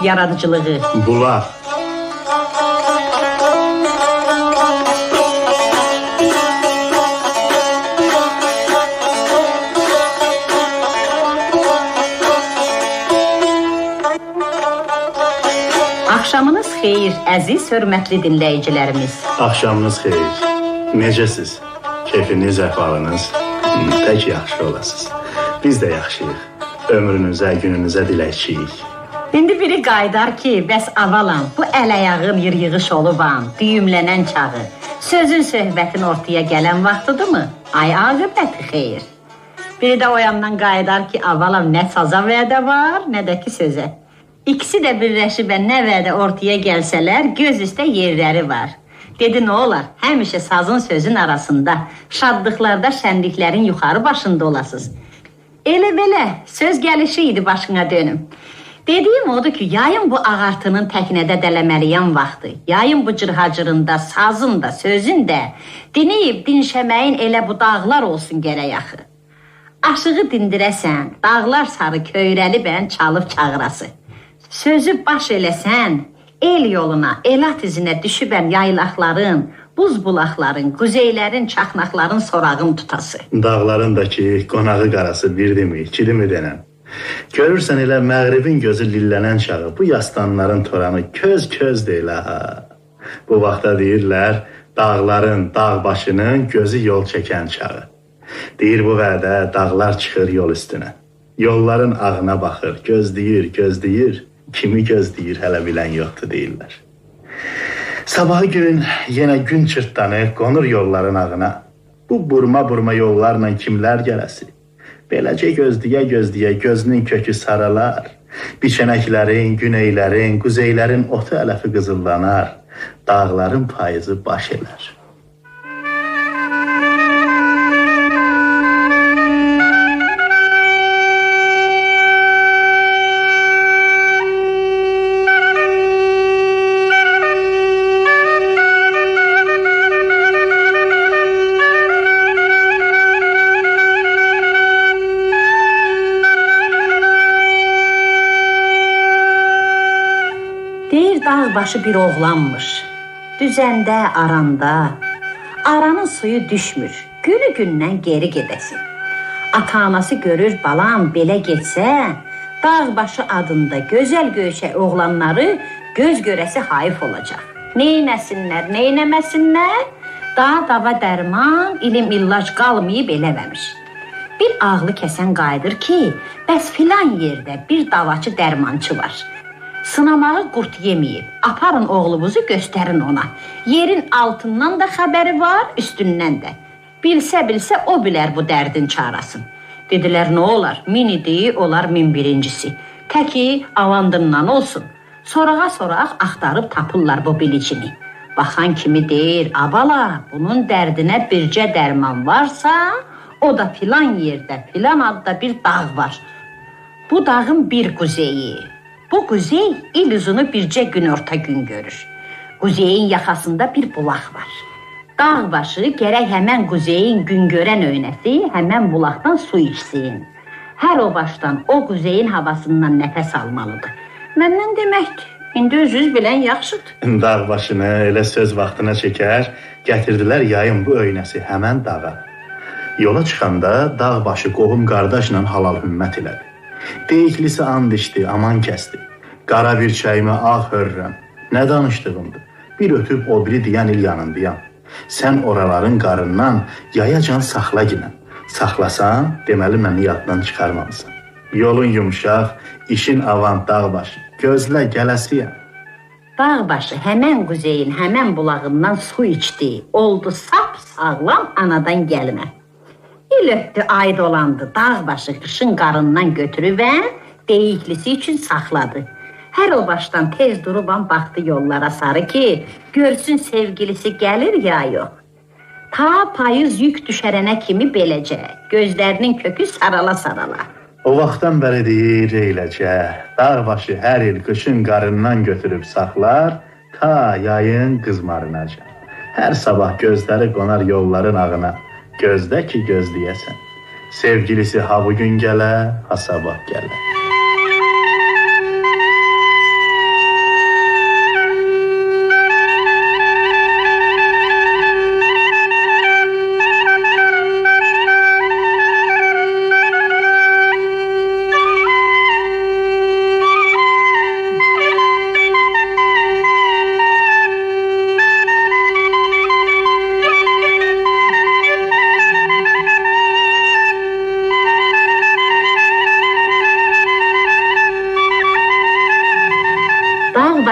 Yaradıcılığı. Bulaq. Axşamınız xeyir, əziz, hörmətli dinləyicilərimiz. Axşamınız xeyir. Necəsiz? Keyfiniz, əhvalınız? Tək yaxşı olasınız. Biz də yaxşıyıq. Ömrünüzə, gününüzə diləkçiyik. İndi biri qayıdar ki, bəs avalam, bu əl-ayağın yır-yığış oluban, düyümlənən çağı, sözün söhbətin ortaya gələn vaxtıdırmı? Ay aqibəti xeyir. Biri də o yandan qayıdar ki, avalam nə saza vədə var, nə də ki sözə. İkisi də birləşib nə vədə ortaya gəlsələr, göz üstə yerləri var. Dedi, nə olar, həmişə sazın sözün arasında, şadlıqlarda şənliklərin yuxarı başında olasız. Elə belə, söz gəlişi idi başına dönüm. Dediyim odur ki, yayın bu ağartının təknədə dələməliyən vaxtı, yayın bu cırhacırında, sazın da, sözün də, diniyib dinşəməyin elə bu dağlar olsun gərək axı. Aşığı dindirəsən, dağlar sarı köyrəlibən çalıb çağırası. Sözü baş eləsən, el yoluna, elat izinə düşübən yaylaqların, buz bulaqların, quzeylərin, çaxnaqların sorağın tutası. Dağların da ki, qonağı qarası birdimi, ikidimi denən. Görürsən elə məğribin gözü lillənən çağı, bu yastanların toranı köz-köz deyil ha. Bu vaxta deyirlər, dağların, dağ başının gözü yol çəkən çağı. Deyir bu vədə dağlar çıxır yol üstünə. Yolların ağına baxır, gözləyir, gözləyir. Kimi gözləyir hələ bilən yoxdur deyirlər. Sabahı gün yenə gün çırtdanır, qonur yolların ağına. Bu burma-burma yollarla kimlər gələsi? Beləcə gözləyə-gözləyə gözünün kökü saralar. Biçənəklərin, güneylərin, quzeylərin otu ələfi qızıllanar. Dağların payızı baş elər. Başı bir oğlanmış, düzəndə, aranda, aranın suyu düşmür, günü gündən geri gedəsin. Ata-anası görür, balam belə getsə, dağ başı adında gözəl göyçək oğlanları göz görəsi hayıf olacaq. Neynəsinlər, neynəməsinlər, daha dava dərman, ilim illac qalmayıb eləməmiş. Bir ağlı kəsən qayıdır ki, bəs filan yerdə bir davaçı dərmançı var. Sınamağı qurt yeməyib, aparın oğlunuzu göstərin ona. Yerin altından da xəbəri var, üstündən də. Bilsə-bilsə o bilər bu dərdin çarasını. Dedilər, nə olar, 1000 idi, olar 1001-incisi. Təki avandından olsun. Sorağa-soraq axtarıb tapırlar bu bilicini. Baxan kimi deyir, abala, bunun dərdinə bircə dərman varsa, o da filan yerdə, filan adda bir dağ var. Bu dağın bir quzeyi. Bu quzey il uzunu bircə günorta gün görür. Quzeyin yaxasında bir bulaq var. Dağ başı gərək həmən quzeyin gün görən öynəsi həmən bulaqdan su içsin. Hər o başdan o quzeyin havasından nəfəs almalıdır. Məndən deməkdir, indi özünüz bilən yaxşıdır. Dağ başını elə söz vaxtına çəkər, gətirdilər yayın bu öynəsi həmən dağa. Yola çıxanda dağ başı qohum qardaşla halal hümmət elədi. Deyiklisi and içdi, aman kəsdi. Qara bir çəyimə ağ hörrəm. Nə danışdığımdır? Bir ötüb o biri deyən il yanındayam. Sən oraların qarından yayacan saxla ginən. Saxlasan, deməli məni yaddan çıxarmamısan. Yolun yumşaq, işin avant dağ başı. Gözlə, gələsiyəm. Dağ başı həmən quzeyin, həmən bulağından su içdi. Oldu sap sağlam anadan gəlmə. İl ötdü, ay dolandı, dağ başı qışın qarından götürübən deyiklisi üçün saxladı. Hər o başdan tez duruban baxdı yollara sarı ki, görsün sevgilisi gəlir ya yox. Ta payız yük düşərənə kimi beləcə, gözlərinin kökü sarala-sarala. O vaxtdan bəri deyir eləcə, dağ başı hər il qışın qarından götürüb saxlar, ta yayın qızmarınacan. Hər sabah gözləri qonar yolların ağına, gözlə ki gözləyəsən. Sevgilisi ha bugün gələ, ha sabah gələ.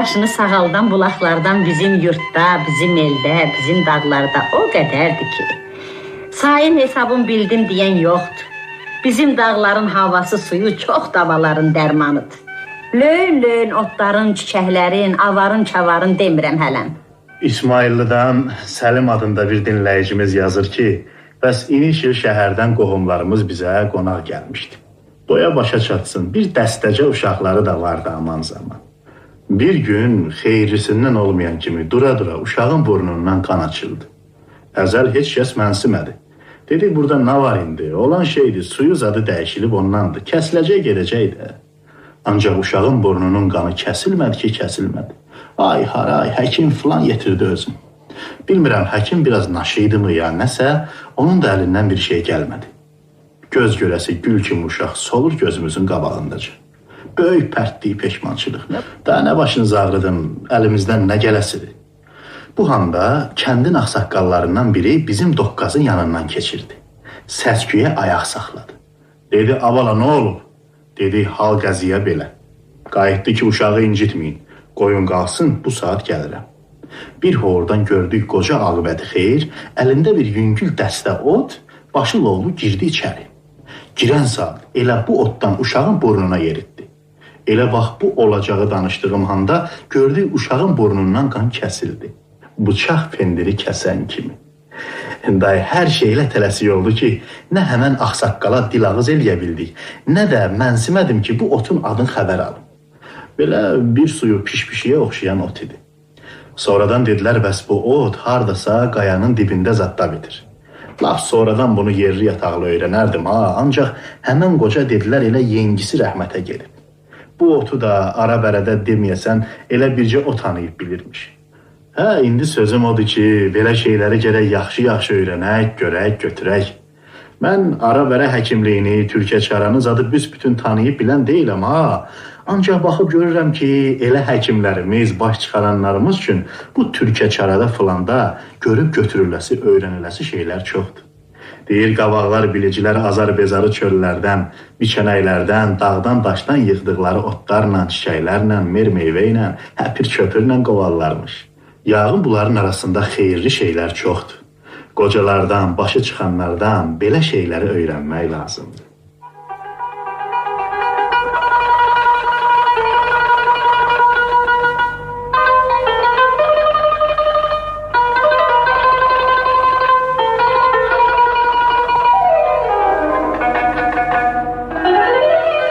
Göz yaşını sağaldan bulaqlardan bizim yurtda, bizim eldə, bizim dağlarda o qədərdir ki, sayın hesabın bildim deyən yoxdur. Bizim dağların havası, suyu çox davaların dərmanıdır. Löyn-löyn otların, çiçəklərin, avarın, çavarın demirəm hələm. İsmayıllıdan Səlim adında bir dinləyicimiz yazır ki, bəs İnişil şəhərdən qohumlarımız bizə qonaq gəlmişdi. Boya başa çatsın, bir dəstəcə uşaqları da vardı aman zaman. Bir gün xeyirlisindən olmayan kimi dura-dura uşağın burnundan qan açıldı. Əzəl heç kəs mənsimədi. Dedi, burada nə var indi? Olan şeydir, suyu zadı dəyişilib ondandır. Kəsiləcək, gedəcək də. Ancaq uşağın burnunun qanı kəsilmədi ki, kəsilmədi. Ay haray, həkim filan yetirdi özünü. Bilmirəm, həkim biraz naşı idimi ya nəsə, onun da əlindən bir şey gəlmədi. Göz görəsi gül kimi uşaq solur gözümüzün qabağındaca. Böyük pərtlik, peşmançılıq. Daha nə başınızı ağrıdım, əlimizdən nə gələsidir? Bu handa kəndin ağsaqqallarından biri bizim doqqazın yanından keçirdi. Səsküyə ayaq saxladı. Dedi, avala nə olub? Dedi, hal qəziyə belə. Qayıtdı ki, uşağı incitməyin. Qoyun qalsın, bu saat gəlirəm. Bir hordan gördük qoca aqibəti xeyir, əlində bir yüngül dəstə ot, başı lovlu girdi içəri. Girən saat elə bu otdan uşağın burnuna yeritdi. Elə vaxt bu olacağı danışdığım anda gördük uşağın burnundan qan kəsildi. Bıçaq pendiri kəsən kimi. Dayı, hər şeylə tələsik oldu ki, nə həmən ağsaqqala dil ağız eləyə bildik, nə də mənsimədim ki, bu otun adını xəbər alım. Belə bir suyu pişpişiyə oxşayan ot idi. Sonradan dedilər, bəs bu ot hardasa qayanın dibində zadda bitir. Lap sonradan bunu yerli yataqlı öyrənərdim ha, ancaq həmən qoca dedilər elə yengisi rəhmətə gedib. Bu otu da ara bərədə deməyəsən elə bircə o tanıyıb bilirmiş. Hə, indi sözüm odur ki, belə şeyləri gərək yaxşı-yaxşı öyrənək, görək, götürək. Mən ara bərə həkimliyini, türkəçaranı zadı büsbütün tanıyıb bilən deyiləm ha. Ancaq baxıb görürəm ki, elə həkimlərimiz, baş çıxaranlarımız üçün bu türkəçarada filanda görüb götürüləsi, öyrəniləsi şeylər çoxdur. Deyir, qabaqlar bilicilər azar-bezarı çöllərdən, biçənəklərdən, dağdan, daşdan yığdıqları otlarla, çiçəklərlə, mer-meyvə ilə, həpir-köpürlə qovarlarmış. Yağın bunların arasında xeyirli şeylər çoxdur. Qocalardan, başı çıxanlardan belə şeyləri öyrənmək lazımdır.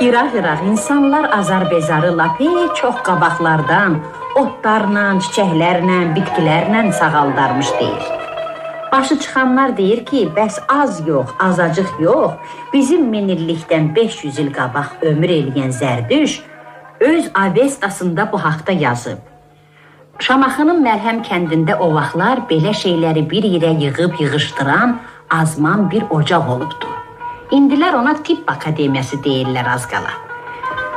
İraq-İraq insanlar azar-bezarı lapı çox qabaqlardan, otlarla, çiçəklərlə, bitkilərlə sağaldarmış deyir. Başı çıxanlar deyir ki, bəs az yox, azacıq yox, bizim min illikdən 500 il qabaq ömür eləyən Zərdüş öz Avestasında bu haqda yazıb. Şamaxının Məlhəm kəndində o vaxtlar belə şeyləri bir yerə yığıb yığışdıran azman bir ocaq olubdu. İndilər ona Tibb Akademiyası deyirlər az qala.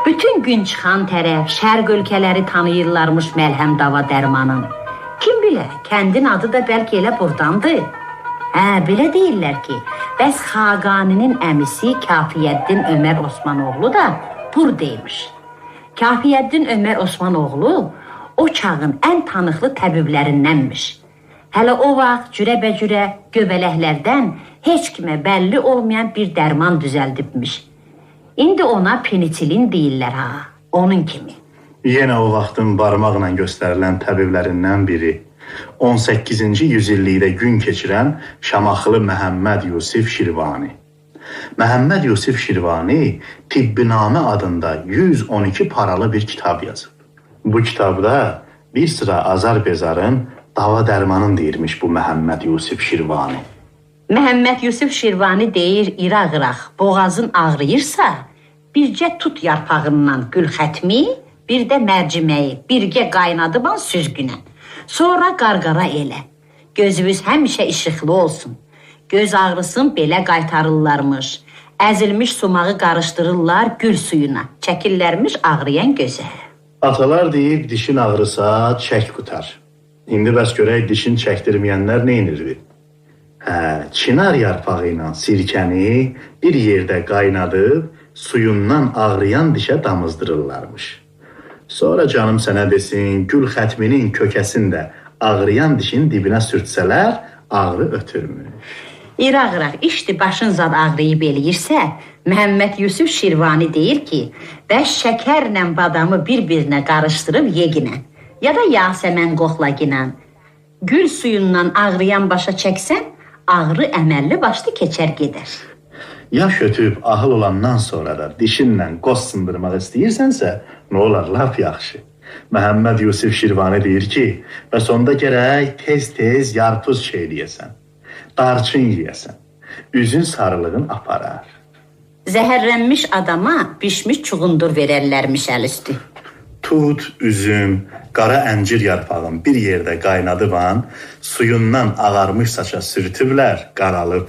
Bütün gün çıxan tərəf şərq ölkələri tanıyırlarmış məlhəm dava dərmanın. Kim bilə, kəndin adı da bəlkə elə burdandır. Hə, belə deyirlər ki, bəs Xaqaninin əmisi Kafiyəddin Ömər Osmanoğlu da buradaymış. Kafiyəddin Ömər Osmanoğlu o çağın ən tanıqlı təbiblərindənmiş. Hələ o vaxt cürəbəcürə göbələklərdən heç kimə bəlli olmayan bir dərman düzəldibmiş. İndi ona penisilin deyirlər ha, onun kimi. Yenə o vaxtın barmaqla göstərilən təbiblərindən biri, 18-ci yüzillikdə gün keçirən Şamaxılı Məhəmməd Yusif Şirvani. Məhəmməd Yusif Şirvani Tibbinamə adında 112 paralı bir kitab yazıb. Bu kitabda bir sıra azar-bezarın dava dərmanın deyirmiş bu Məhəmməd Yusif Şirvani. Məhəmməd Yusif Şirvani deyir, İraq-İraq, boğazın ağrıyırsa, bircə tut yarpağından gül xətmi, bir də mərciməyi birgə qaynadıban süzgünə. Sonra qarqara elə. Gözünüz həmişə işıqlı olsun. Göz ağrısın belə qaytarırlarmış. Əzilmiş sumağı qarışdırırlar gül suyuna. Çəkirlərmiş ağrıyan gözə. Atalar deyib dişin ağrısa çək qutar. İndi bəs görək dişin çəkdirməyənlər nə inirdi? Hə, çinar yarpağı ilə sirkəni bir yerdə qaynadıb suyundan ağrıyan dişə damızdırırlarmış. Sonra canım sənə desin, gül xətminin kökəsini də ağrıyan dişin dibinə sürtsələr, ağrı ötürmüş. İraq-iraq işdi başın zad ağrıyıb eləyirsə, Məhəmməd Yusif Şirvani deyir ki, bəs şəkərlə badamı bir-birinə qarışdırıb yeginə, ya da yasəmən qoxlaginə. Gül suyundan ağrıyan başa çəksən, ağrı əməlli başlı keçər gedər. Yaş ötüb ahıl olandan sonra da dişinlə qoz sındırmaq istəyirsənsə, nə olar lap yaxşı. Məhəmməd Yusif Şirvani deyir ki, bəs onda gərək tez-tez yarpız çeynəyəsən, darçın yeyəsən, üzün sarılığın aparar. Zəhərlənmiş adama bişmiş çuğundur verərlərmiş əl üstü. Tut, üzüm, qara əncir yarpağın bir yerdə qaynadıban, suyundan ağarmış saça sürtüblər, qaralıb.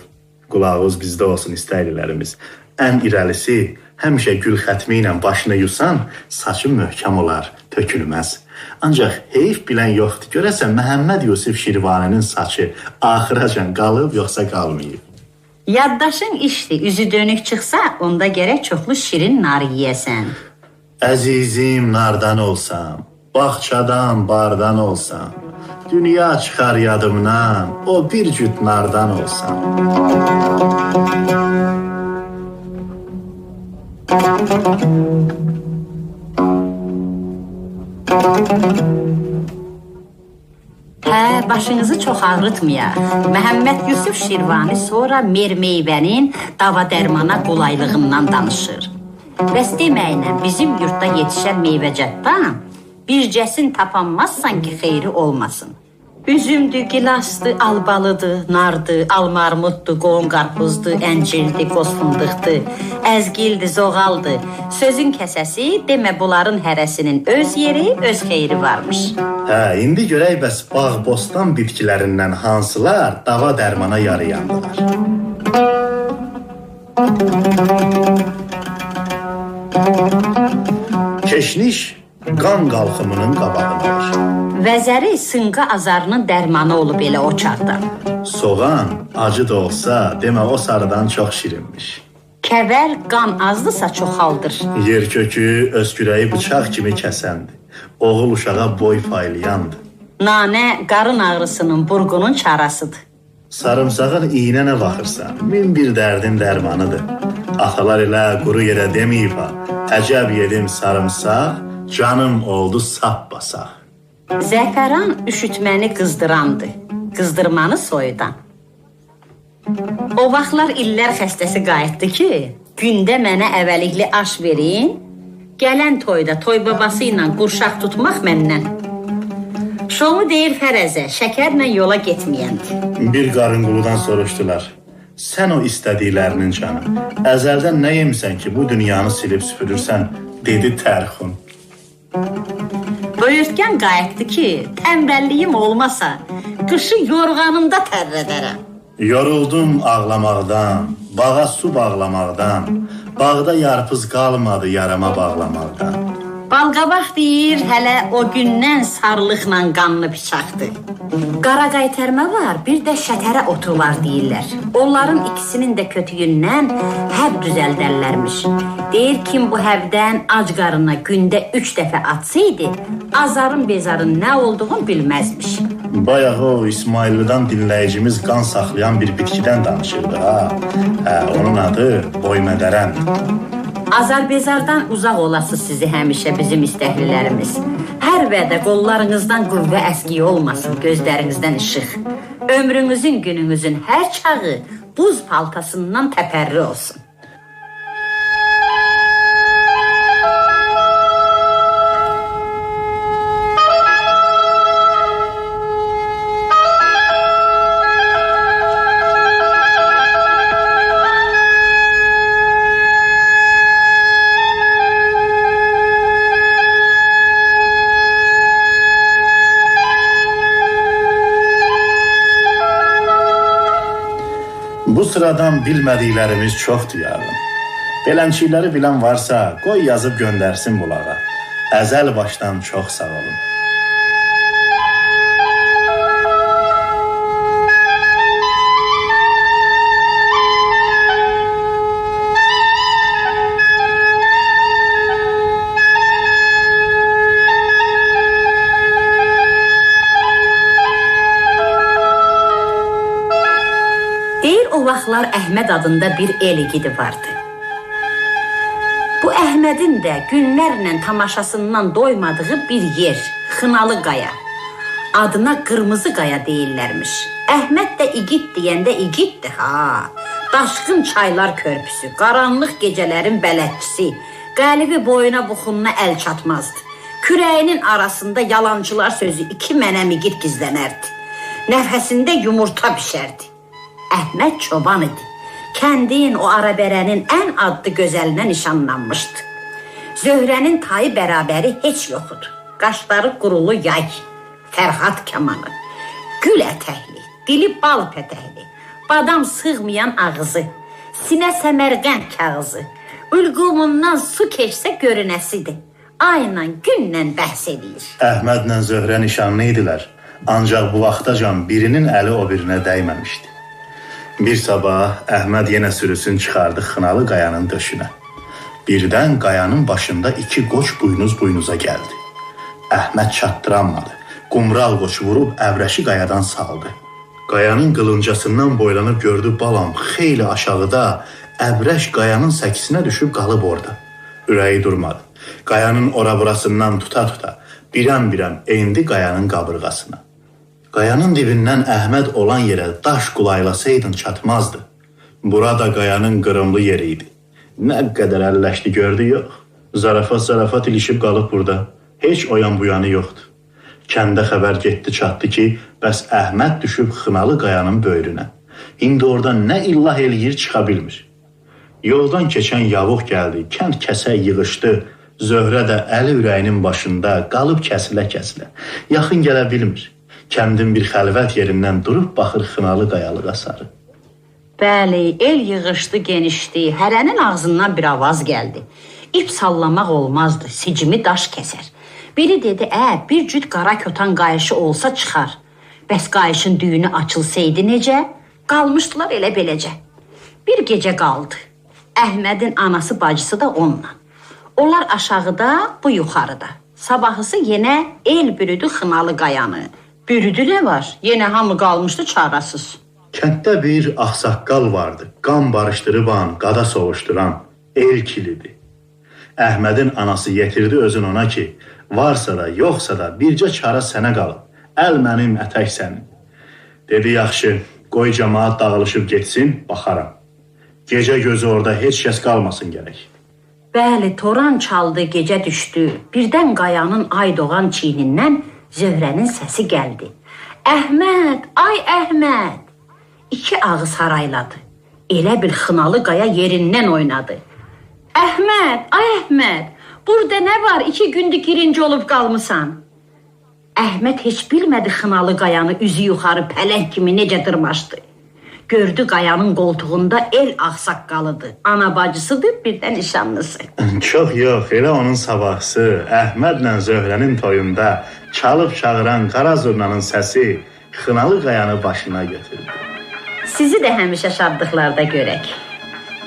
Qulağınız bizdə olsun istəklilərimiz. Ən irəlisi, həmişə gül xətmi ilə başını yusan, saçın möhkəm olar, tökülməz. Ancaq heyf bilən yoxdur. Görəsən Məhəmməd Yusif Şirvaninin saçı axıracan qalıb yoxsa qalmayıb? Yaddaşın işdi, üzü dönük çıxsa, onda gərək çoxlu şirin nar yeyəsən. Əzizim nardan olsam, bağçadan bardan olsam, dünya çıxar yadımdan, o bir cüt nardan olsam. Hə, başınızı çox ağrıtmayaq. Məhəmməd Yusif Şirvani sonra mer-meyvənin dava dərmana qolaylığından danışır. Bəs deməklə bizim yurtda yetişən meyvəcətdən bircəsin tapanmazsan ki, xeyri olmasın. Üzümdür, gilasdır, albalıdır, nardır, almarmuddur, qohum qarpızdır, əncirdir, qoz fındıqdır, əzgildir, zoğaldır. Sözün kəsəsi, demə bunların hərəsinin öz yeri, öz xeyri varmış. Hə, indi görək bəs bağ-bostan bitkilərindən hansılar dava dərmana yarayandılar. Keşniş qan qalxımının qabağını alır. Vəzəri sınqa azarının dərmanı olub elə o çağda. Soğan acı da olsa, demə o sarıdan çox şirinmiş. Kəvər qan azdısa çoxaldır. Yer kökü öskürəyi bıçaq kimi kəsəndir. Oğul uşağa boy paylayandır. Nanə qarın ağrısının, burğunun çarasıdır. Sarımsağın iynə nə baxırsan, min bir dərdin dərmanıdır. Atalar elə quru yerə deməyib ha, əcəb yedim sarımsaq, canım oldu sap basaq. Zəfəran üşütməni qızdırandır, qızdırmanı soyudan. O vaxtlar illər xəstəsi qayıtdı ki, gündə mənə əvəlikli aş verin, gələn toyda toy babası ilə qurşaq tutmaq məndən. Şomu deyir fərəzə, şəkərlə yola getməyəndir. Bir qarınquludan soruşdular, sən o istədiklərinin canı, əzəldən nə yemisən ki, bu dünyanı silib süpürürsən, dedi Tərxun. Böyürtkən qayıtdı ki, tənbəlliyim olmasa, qışı yorğanımda tərrədərəm. Yoruldum ağlamaqdan, bağa su bağlamaqdan, bağda yarpız qalmadı yarama bağlamaqdan. Balqabaq deyir, hələ o gündən sarılıqla qanlı bıçaqdır. Qara qaytarma var, bir də şətərə otu var deyirlər. Onların ikisinin də kötüyündən həb düzəldərlərmiş. Deyir, kim bu həbdən ac qarına gündə 3 dəfə atsaydı, azarın bezarın nə olduğunu bilməzmiş. Bayağı o İsmaillidən dinləyicimiz qan saxlayan bir bitkidən danışırdı ha. Hə, onun adı boymədərəndir. Azar-bezardan uzaq olası sizi həmişə bizim istəklilərimiz. Hər vədə qollarınızdan qüvvə əskiyi olmasın, gözlərinizdən işıq. Ömrünüzün, gününüzün hər çağı buz paltasından təpərri olsun. Bu sıradan bilmədiklərimiz çoxdur yarın. Belənçiləri bilən varsa, qoy yazıb göndərsin bulağa. Əzəl başdan çox sağ olun. Deyir o vaxtlar Əhməd adında bir el igidi vardı. Bu Əhmədin də günlərlə tamaşasından doymadığı bir yer, Xınalı Qaya. Adına Qırmızı Qaya deyirlərmiş. Əhməd də igid deyəndə igiddir ha. Daşqın çaylar körpüsü, qaranlıq gecələrin bələdçisi, qəlbi boyuna buxununa əl çatmazdı. Kürəyinin arasında yalancılar sözü iki mənəm igid gizlənərdi. Nəfəsində yumurta bişərdi. Əhməd çoban idi. Kəndin o arabərənin ən adlı gözəlinə nişanlanmışdı. Zöhrənin tayı bərabəri heç yox idi. Qaşları qurulu yay, Fərhad kamanı, gül ətəkli, dili bal pətəkli, badam sığmayan ağzı, sinə səmərqənd kağızı, ülqumundan su keçsə görünəsidir. Ayla, günlə bəhs eləyir. Əhmədlə Zöhrə nişanlı idilər. Ancaq bu vaxtacan birinin əli o birinə dəyməmişdi. Bir sabah Əhməd yenə sürüsün çıxardı Xınalı Qayanın döşünə. Birdən qayanın başında iki qoç buynuz buynuza gəldi. Əhməd çatdıranmadı. Qumral qoç vurub əvrəşi qayadan saldı. Qayanın qılıncasından boylanıb gördü balam xeyli aşağıda əvrəş qayanın səkisinə düşüb qalıb orada. Ürəyi durmadı. Qayanın ora-burasından tuta-tuta birəm-birəm endi qayanın qabırğasına. Qayanın dibindən Əhməd olan yerə daş qulaylasaydın çatmazdı. Burada qayanın qırımlı yeri idi. Nə qədər əlləşdi gördü yox. Zarafat ilişib qalıb burada. Heç o yan bu yanı yoxdur. Kəndə xəbər getdi çatdı ki, bəs Əhməd düşüb Xınalı Qayanın böyrünə. İndi orada nə illah eləyir çıxa bilmir. Yoldan keçən yavuq gəldi, kənd kəsə yığışdı. Zöhrə də əli ürəyinin başında qalıb kəsilə-kəsilə. Yaxın gələ bilmir. Kəndin bir xəlvət yerindən durub baxır Xınalı Qayalığa sarı. Bəli, el yığışdı, genişdi. Hərənin ağzından bir avaz gəldi. İp sallamaq olmazdı, sicimi daş kəsər. Biri dedi, bir cüt qara kötan qayışı olsa çıxar. Bəs qayışın düyünü açılsaydı necə? Qalmışdılar elə beləcə. Bir gecə qaldı. Əhmədin anası bacısı da onunla. Onlar aşağıda, bu yuxarıda. Sabahısı yenə el bürüdü Xınalı Qayanı. Bürüdü nə var? Yenə hamı qalmışdı çarasız. Kənddə bir ağsaqqal vardı. Qan barışdırıban, qada sovuşduran el kilidi. Əhmədin anası yetirdi özün ona ki, varsa da yoxsa da bircə çara sənə qalıb. Əl mənim, ətək sənin. Dedi, yaxşı, qoy cəmaat dağılışıb getsin, baxaram. Gecə gözü orada heç kəs qalmasın gərək. Bəli, toran çaldı, gecə düşdü. Birdən qayanın ay doğan çiynindən Zöhrənin səsi gəldi. Əhməd, ay Əhməd! İki ağız harayladı. Elə bil Xınalı Qaya yerindən oynadı. Əhməd, ay Əhməd, burada nə var? 2 gündür girinci olub qalmısan. Əhməd heç bilmədi Xınalı Qayanı üzü yuxarı pələng kimi necə dırmaşdı. Gördü qayanın qoltuğunda el ağsaqqalıdır. Ana bacısıdır, bir də nişanlısı. Çox yox, elə onun sabahısı Əhmədlə Zöhrənin toyunda çalıb çağıran qara zurnanın səsi Xınalı Qayanı başına götürdü. Sizi də həmişə şadlıqlarda görək.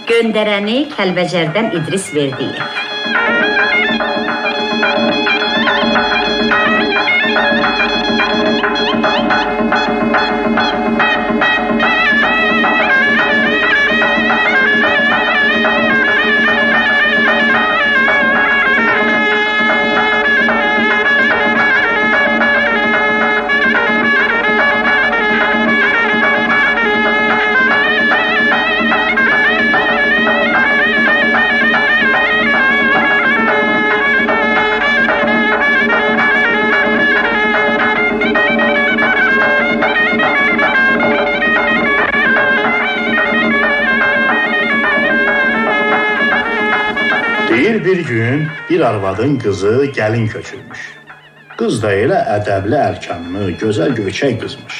Göndərəni Kəlbəcərdən İdris Verdiyev. Deyir bir gün bir arvadın qızı gəlin köçürmüş. Qız da elə ədəbli, ərkanlı, gözəl göyçək qızmış.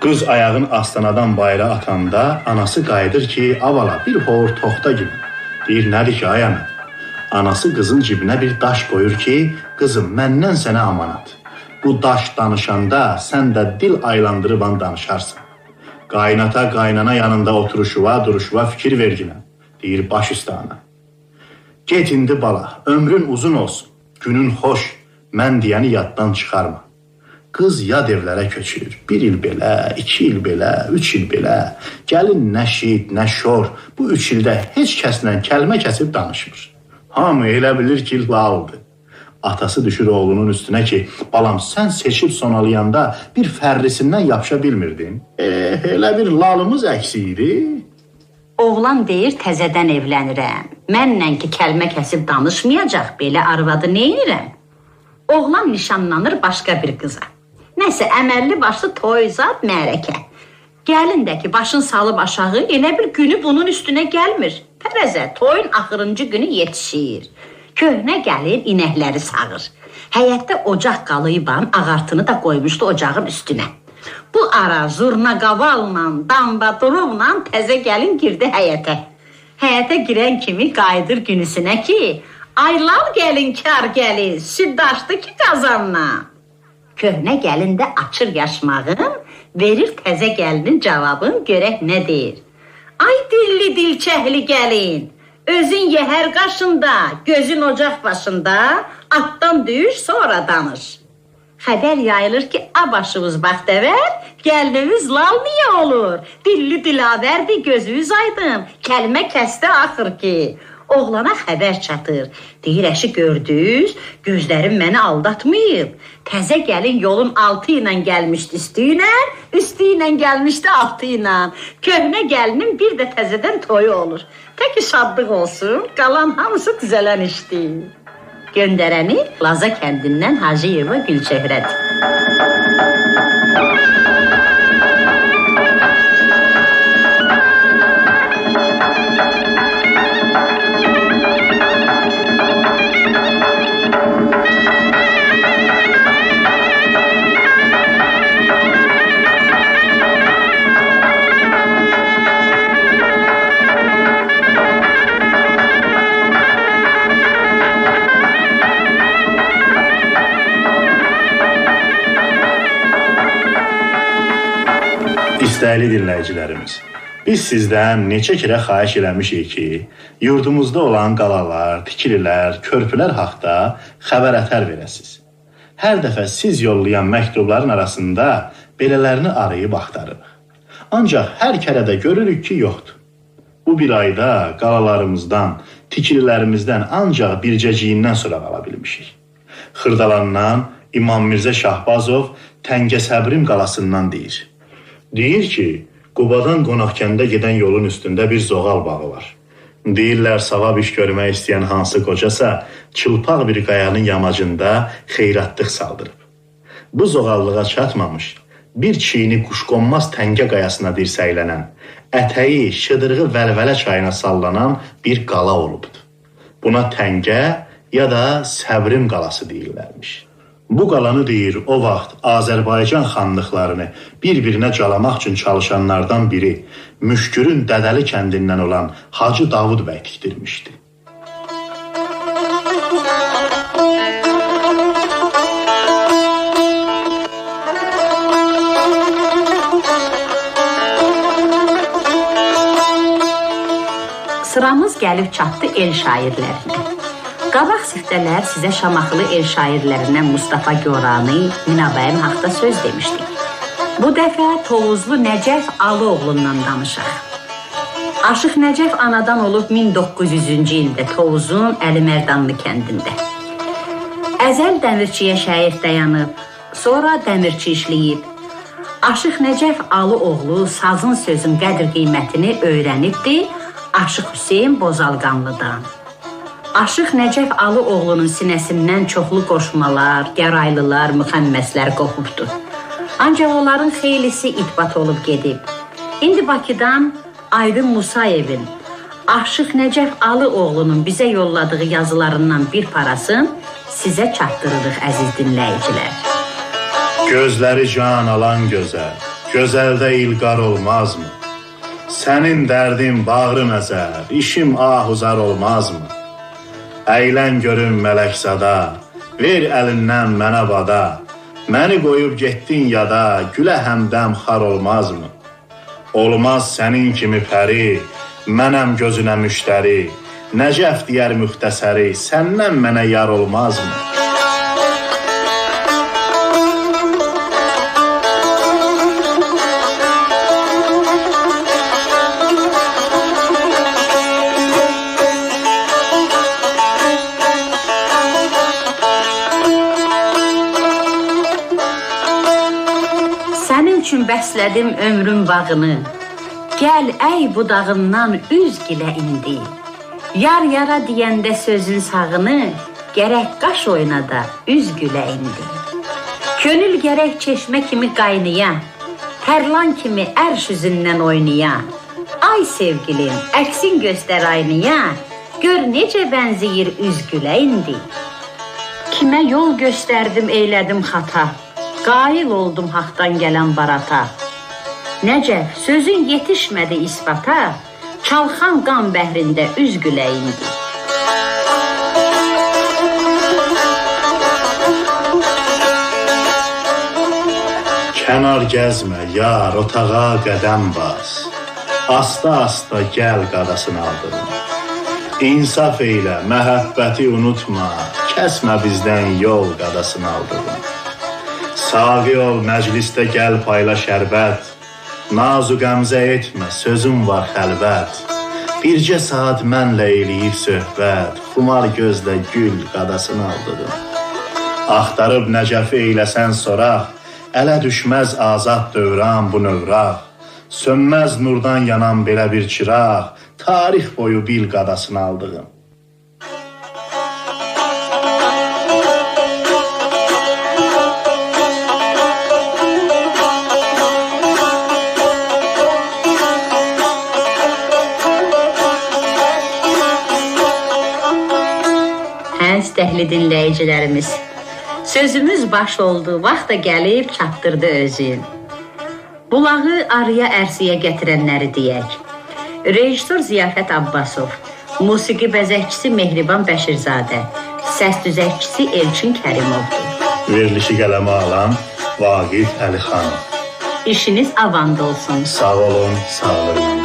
Qız ayağın astanadan bayıra atanda anası qayıdır ki, avala bir hor toxta gibi. Deyir, nədir ki, ay ana? Anası qızın cibinə bir daş qoyur ki, qızım məndən sənə amanat. Bu daş danışanda sən də dil aylandırıban danışarsan. Qaynata, qaynana yanında oturuşuva, duruşuva fikir verginə. Deyir, baş üstə ana. Get indi bala, ömrün uzun olsun, günün xoş, mən deyəni yaddan çıxarma. Qız yad evlərə köçür. Bir il belə, 2 il belə, 3 il belə. Gəlin nə şid, nə şor. Bu 3 ildə heç kəslə kəlmə kəsib danışmır. Hamı elə bilir ki, laldır. Atası düşür oğlunun üstünə ki, balam sən seçib sonalayanda bir fərrisindən yapışa bilmirdin. Elə bir lalımız əksi idi. Oğlan deyir təzədən evlənirəm. Mənlə ki kəlmə kəsib danışmayacaq, belə arvadı neynirəm? Oğlan nişanlanır başqa bir qıza. Nəsə əməlli başlı toy zad mərəkə. Gəlin də ki başın salıb aşağı, elə bir günü bunun üstünə gəlmir. Fərəzə toyun axırıncı günü yetişir. Köhnə gəlin inəkləri sağır. Həyətdə ocaq qalıyban, ağartını da qoymuşdu ocağın üstünə. Bu ara zurna qavalla, damba durumla təzə gəlin girdi həyətə. Həyətə girən kimi qayıdır günüsünə ki, ay lal gəlin, kar gəlin, süd daşdı ki qazanla. Köhnə gəlin də açır yaşmağın, verir təzə gəlinin cavabın, görək nə deyir. Ay dilli dilçəhli gəlin, özün yəhər qaşında, gözün ocaq başında, atdan düş, sonra danış. Xəbər yayılır ki, a başımız bəxtəvər, gəlinimiz lal niyə olur? Dilli dilavərdi, gözünüz aydın, kəlmə kəsdi axır ki. Oğlana xəbər çatır. Deyir, əşi gördünüz, gözlərim məni aldatmayıb. Təzə gəlin yolun altı ilə gəlmişdi üstü ilə, üstü ilə gəlmişdi altı ilə. Köhnə gəlinin bir də təzədən toyu olur. Təki şadlıq olsun, qalan hamısı düzələn işdir. Göndərəni Laza kəndindən Hacıyeva Gülçöhrədir. İstəkli dinləyicilərimiz, biz sizdən neçə kərə xahiş eləmişik ki, yurdumuzda olan qalalar, tikililər, körpülər haqda xəbər ətər verəsiniz. Hər dəfə siz yollayan məktubların arasında belələrini arayıb axtarırıq. Ancaq hər kərə də görürük ki, yoxdur. Bu bir ayda qalalarımızdan, tikililərimizdən ancaq bircəciyindən soraq ala bilmişik. Xırdalandan İmam Mirzə Şahbazov Təngəsəbrim qalasından deyir. Deyir ki, Qubadan Qonaqkəndə gedən yolun üstündə bir zoğal bağı var. Deyirlər, savab iş görmək istəyən hansı qocasa çılpaq bir qayanın yamacında xeyratlıq saldırıb. Bu zoğallığa çatmamış, bir çiğni quşqonmaz təngə qayasına dirsəklənən, ətəyi şıdırğı vəlvələ çayına sallanan bir qala olubdu. Buna təngə ya da Səbrim qalası deyirlərmiş. Bu qalanı deyir, o vaxt Azərbaycan xanlıqlarını bir-birinə calamaq üçün çalışanlardan biri Müşkürün Dədəli kəndindən olan Hacı Davud bəy tikdirmişdi. Sıramız gəlib çatdı el şairlərinə. Qabaq siftələr sizə Şamaxılı el şairlərindən Mustafa Gorani, Minabəyim haqda söz demişdik. Bu dəfə Tovuzlu Nəcəf Alıoğlundan danışaq. Aşıq Nəcəf anadan olub 1900-cü ildə Tovuzun Əlimərdanlı kəndində. Əzəl dəmirçiyə şəir dayanıb, sonra dəmirçi işləyib. Aşıq Nəcəf Alıoğlu sazın sözün qədr qiymətini öyrənibdi Aşıq Hüseyn Bozalqanlıdan. Aşıq Nəcəf Alıoğlunun sinəsindən çoxlu qoşmalar, gəraylılar, müxəmməslər qopubdu. Ancaq onların xeylisi itbat olub gedib. İndi Bakıdan Aydın Musayevin Aşıq Nəcəf Alıoğlunun bizə yolladığı yazılarından bir parasını sizə çatdırırıq əziz dinləyicilər. Gözləri can alan gözəl, gözəldə ilqar olmazmı? Sənin dərdin bağrım əzər, işim ahuzar olmazmı? Əylən görüm mələkzada, ver əlindən mənə bada, məni qoyub getdin yada, gülə həmdəm xar olmazmı? Olmaz sənin kimi pəri, mənəm gözünə müştəri, Nəcəf deyər müxtəsəri, səndən mənə yar olmazmı? bəslədim ömrüm bağını. Gəl ey budağından üz gilə indi. Yar yara deyəndə sözün sağını, gərək qaş oynada üz gülə indi. Könül gərək çeşmə kimi qaynaya, tərlan kimi ərş üzündən oynaya. Ay sevgilim, əksin göstər aynaya, gör necə bənziyir üz gülə indi. Kimə yol göstərdim, eylədim xata. Qail oldum haqdan gələn barata. Nəcəf, sözün yetişmədi isbata, çalxan qan bəhrində üz gülə indi. Kənar gəzmə, yar, otağa qədəm bas. Asta-asta gəl qadasını aldırım. İnsaf eylə, məhəbbəti unutma, kəsmə bizdən yol qadasını aldırım. Saqi ol, məclisdə gəl payla şərbət, nazu qəmzə etmə, sözüm var xəlvət. Bircə saat mənlə eləyib söhbət, xumar gözlə gül qadasını aldırım. Axtarıb Nəcəfi eyləsən soraq, ələ düşməz azad dövran bu növraq. Sönməz nurdan yanan belə bir çıraq, tarix boyu bil qadasını aldığım. Dəhli dinləyicilərimiz, sözümüz baş oldu, vaxt da gəlib çatdırdı özü. Bulağı arıya ərsiyə gətirənləri deyək. Rejissor Ziyafət Abbasov, musiqi bəzəkçisi Mehriban Bəşirzadə, səs düzəltçisi Elçin Kərimovdur. Verilişi qələmə alan Vaqif Əlixanov. İşiniz avanda olsun. Sağ olun, sağlıqla.